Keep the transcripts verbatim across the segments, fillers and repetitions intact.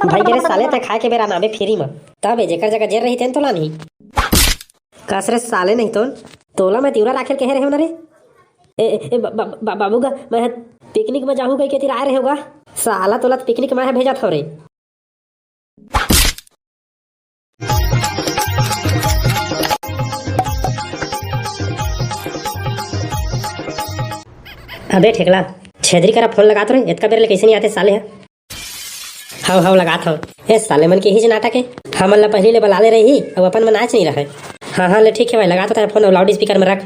भाई गे रे साले, तैं खाए के बेरा नाबे फ्री म। तबे जेकर जगह जेर रही तेन तो लानही। कस रे साले, नहीं तो तोला मैं तिवरा राखेल कहे रहे हो ना रे। ए, ए, ए, बा-, बा-, बा-, बाबू गा, मैं ह पिकनिक म जाहूं कहिके तिरा आए रहे होगा। साला तोला त पिकनिक म ह भेजत हव रे। अबे ठेकला, छेदरी करा फोन लगा तो रे, एतका बेर ले कइसे नहीं आते साले ह? हव, हव, लगात हव। ए साले मन के इहीच नाटक हे, हमन ला पहिली ले बला ले रही, अउ अपन मन आच नहीं रहय। हाँ, हाँ, ले ठीक हे भाई, लगा तो तैं फोन अउ लाउड स्पीकर में रख।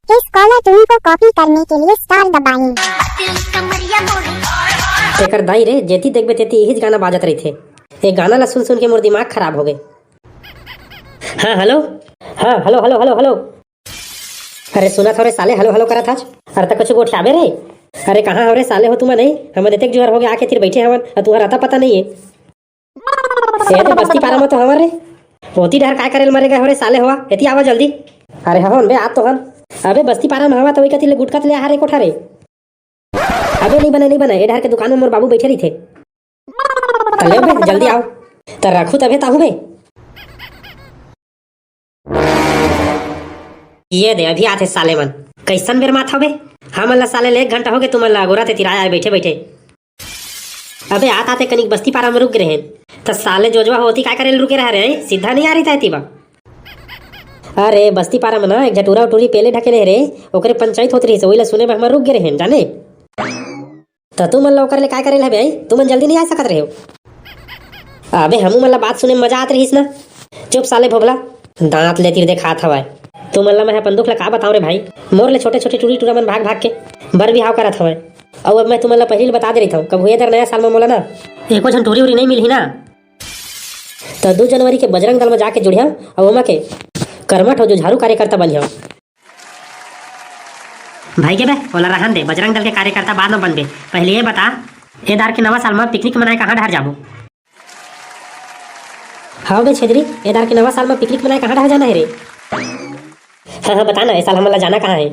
इस कॉलर ट्यून को कॉपी करने के लिए स्टार दबाएं। तेकर दाई रे, जेती देखबे तेती इहीच गाना बाजत रहिथे। ए गाना ला सुन सुन के मोर दिमाग खराब हो गे। हाँ, हेलो। हाँ, हेलो, हेलो, हेलो, हेलो। अरे सुनत हव रे साले, हेलो हेलो करत हच। अरे त कुछ गोठियाबे रे। अरे कहाँ हव रे साले हो तुमन, नहीं? हमन एतेक जुहर होगे आके तीर बइठे हवन, अउ तुहर अता पता नहीं हे। ए दे बस्ती पारा म तो हवन रे। ओती डहर काय करे ल मरे गए हो रे साले होवा, एती आवा जल्दी। अरे हवन बे, आत तो हन। अबे बस्ती पारा म हवा त ओई कती ले गुटका त ले आहा रे कोठा रे। अबे नहीं बने, नहीं बने, ए डहर के दुकान म मोर बाबू बइठे रहिथे। त ले बे, जल्दी आव। त रखू तभे ताहू बे। ये दे, अभी आथे साले मन। कइसन बेर मात हवे? हमन ला साले ले एक घंटा होगे तुमन ला अगोरा ते तिराया है बइठे बइठे। अबे आत आते कनिक बस्ती पारा म रुक गे रहेन। त साले जोजवा होती काय करे ल रुके रहा रे? सीधा नहीं आ रही था एती बा। अरे बस्ती पारा म ना एक झटूरा टूरी पेले ढकेले रे, ओकरे पंचायत होत रहिस, ओइला सुने बर हमर रुक गे रहेन जाने। त तुमन ला ओकर ले काय करे ल हवे? तुमन जल्दी नहीं आ सकत रहे हो? अबे हमू मन ला बात सुने म मजा आत रहिस ना। चुप साले भोभला, दांत ले तीर देखात हवय। तुमन ला मैं अपन दुख ला का बताऊं रे भाई? मोर ले छोटे छोटे टूरी टूरा मन भाग भाग के बर बिहाव करत हवय। अउ अब मैं तुमन ला पहिली ले बता दे रहिथंव, कभू ए दर नया साल म मोला ना एको झन टूरी उरी नहीं मिलही ना, त दू जनवरी के बजरंग दल म जाके जुड़िया अउ ओमा के कर्मठ अउ जुझारू कार्यकर्ता बनिया। भाई के बे, ओला रहन दे, बजरंग दल के कार्यकर्ता बाद म बनबे। पहले ये बता, ए दार के नवा साल म पिकनिक मनाए कहाँ डहर जाबो? हाँ बे छेदरी, ए दार के नवा साल म पिकनिक मनाए कहाँ डहर जाना हे रे? हाँ, हाँ, बता ना, ए साल हमन ला जाना कहाँ हे?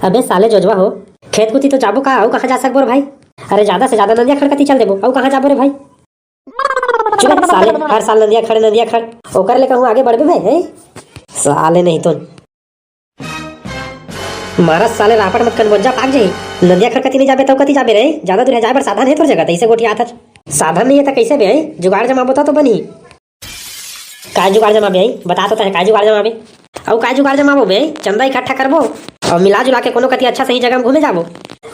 अबे साले जोजवा हो, खेत कुती तो जाबो का, अउ कहाँ जा सकबो रे भाई? अरे, जादा से जादा नंदिया खड़ कती चल देबो, अउ कहाँ जाबो रे भाई? चुप साले, हर साल नंदिया खड़, नंदिया खड़। ओकर ले कहूँ आगे बढ़बे बे, हैं? साले नहीं तो। मारा साले रापट मत कन बोंजा पाक जाही। नंदिया खड़ कती नहीं जाबे तब कती जाबे रे? जादा दूर हे जाए बर साधन हे तोर जगह, तइसे गोठियात हच। साधन नहीं हे त कइसे बे, हैं? जुगाड़ जमाबो त तो बनही। काय जुगाड़ जमाबे, हैं? बता तो तैं, काय जुगाड़ जमाबे? अउ काय जुगाड़ जमाबो बे? चंदा इकट्ठा करबो अउ मिला जुला के कोनो कती अच्छा सही जगह म घूमे जाबो।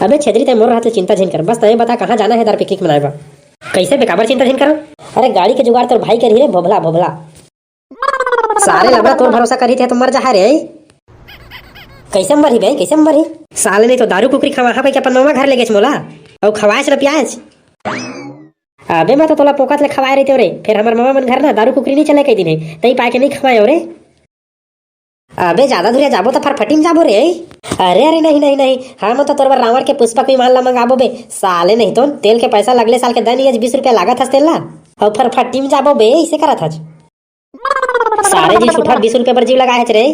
अबे छेदरी, तैं मोर रहत ले चिंता झिन कर, बस तैं बता कहाँ जाना हे दार पिकनिक मनाए बर? कइसे बे, काबर चिंता झिन करो? अरे गाड़ी के जुगाड़ तोर भाई करही रे, भोभला, भोभला। सारे लबड़ा तोर भरोसा करही ते तो मर जाहा रे। कइसे मरही बे, कइसे मरही? साले नहीं तो दारू कुकरी खवाहा कहिके अपन ममा घर ले गेच मोला, अउ खवाएच न पियाएच। अबे मैं तो तोला पोकत ले खवाए रहितेव रे, फेर हमर ममा मन घर ना दारू कुकरी नहीं चले कहि दिन हे, तई पाए के नहीं खवाएव रे। अबे जादा दूरिया जाबो त फरफटी म जाबो रे। अरे, अरे, नहीं, नहीं, नहीं, हमन तो तोर बर रावण के पुष्पक विमान ला मंगाबो बे। साले नहीं तो तेल के पैसा लगले साल के दन ही बीस रुपया लागत हस तेल ला, अउ फरफटी म जाबो बे, इसे करत हच। सारे जी सुठा बीस रुपया बर जीव लगाए हच रे।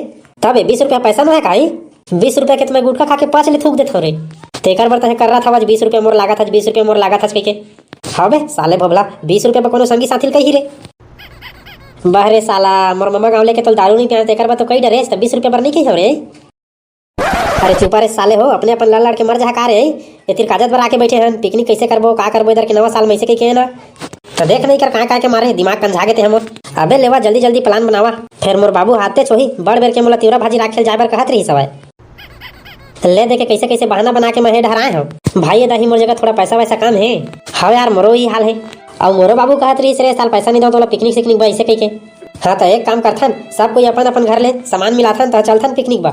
तबे बीस रुपया पैसा नोहे काई? बीस रुपया के तो मैं गुटखा खा के पाँच ले थूक देथव रे। तेकर बर तहे कर रहा था आज बीस रुपया मोर लागत हच, बीस रुपया मोर लागत हच कहिके। हाँ बे साले भोभला, बीस रुपया बर कोनो संगी साथी ल कही रे। बहरे साला, मोर ममा गाँव लेके तोल दारू नहीं पियान, तेकर बर तो कई डरेस, त बीस रुपया बर नहीं कही हो रे। अरे चुपा रे साले हो, अपने अपन लड़ लड़ के मर जहा का रे? एतिर काजत बर आके बैठे हन, पिकनिक कैसे करबो, का करबो इधर के नवा साल में, ऐसे कही के ना। त देख नहीं कर कहाँ कहाँ के मारे, दिमाग कंझा गे ते हमर। अबे लेवा, जल्दी जल्दी प्लान बनावा, फेर मोर बाबू हाथे छोही, बड़ बेर के मोला तिवरा भाजी राखेल जाए बर कहत रही सवाय। ले देखे कैसे कैसे बहाना बना के मैं हे डहराए हव। भाई, ये दाही मोर जगह थोड़ा पैसा वैसा कम हे। हाँ यार, मोरो ही हाल हे। अउ मोरो बाबू कहत रहिस रे, साल पैसा नहीं दो तोला पिकनिक सिकनिक बर, ऐसे कहिके। हाँ, त एक काम करथन, सब कोई अपन अपन घर ले सामान मिलाथन, त चलथन पिकनिक बर।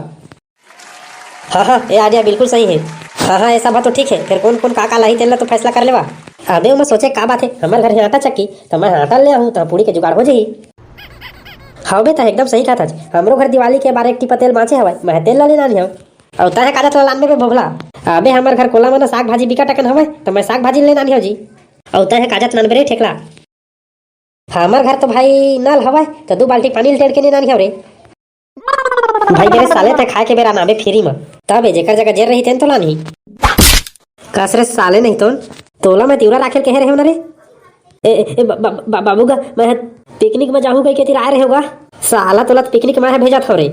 हाँ, हाँ, ये आइडिया बिल्कुल सही हे। हाँ, हाँ, ये सब बात तो ठीक हे, फेर कौन कौन का का लाही, तेन ला तो फैसला कर लेवा। अबे, ओमा सोचे का बात हे, हमर घर हे आटा चक्की, त मैं आटा ले आहूँ, त पूड़ी के जुगाड़ हो जाही। हाँ बे, त एकदम सही कहत हच। हमरो घर दिवाली के बार एक टीपा तेल बाँचे हवय, मैं तेल ला लेना नहीं हूँ। अउ तैं ह काजत ला लानबे बे भोभला? अबे हमर घर कोला मन साग भाजी बिकट अकन हवय, त मैं साग भाजी लेना नहीं हो जी। अउ तैं ह काजत लानबे रे ठेकला? हमर घर तो भाई नल हवय, त दू बाल्टी पानी ल टेड़ के लेना नहीं हो रे। भाई गे रे साले, तैं खाए के बेरा नाबे फ्री म, तबे जेकर जगह जेर रही तेन तो लानही। कस रे साले नहीं तो, तोला मैं तिवरा राखे ल कहे रहेंव ना रे। ए, ए, ए, बा-, बा-, बा-, बाबू गा, मैं ह पिकनिक म जाहूं कहिके एती आय रहेंव गा। साला तोला त पिकनिक मैं ह भेजत हंव रे।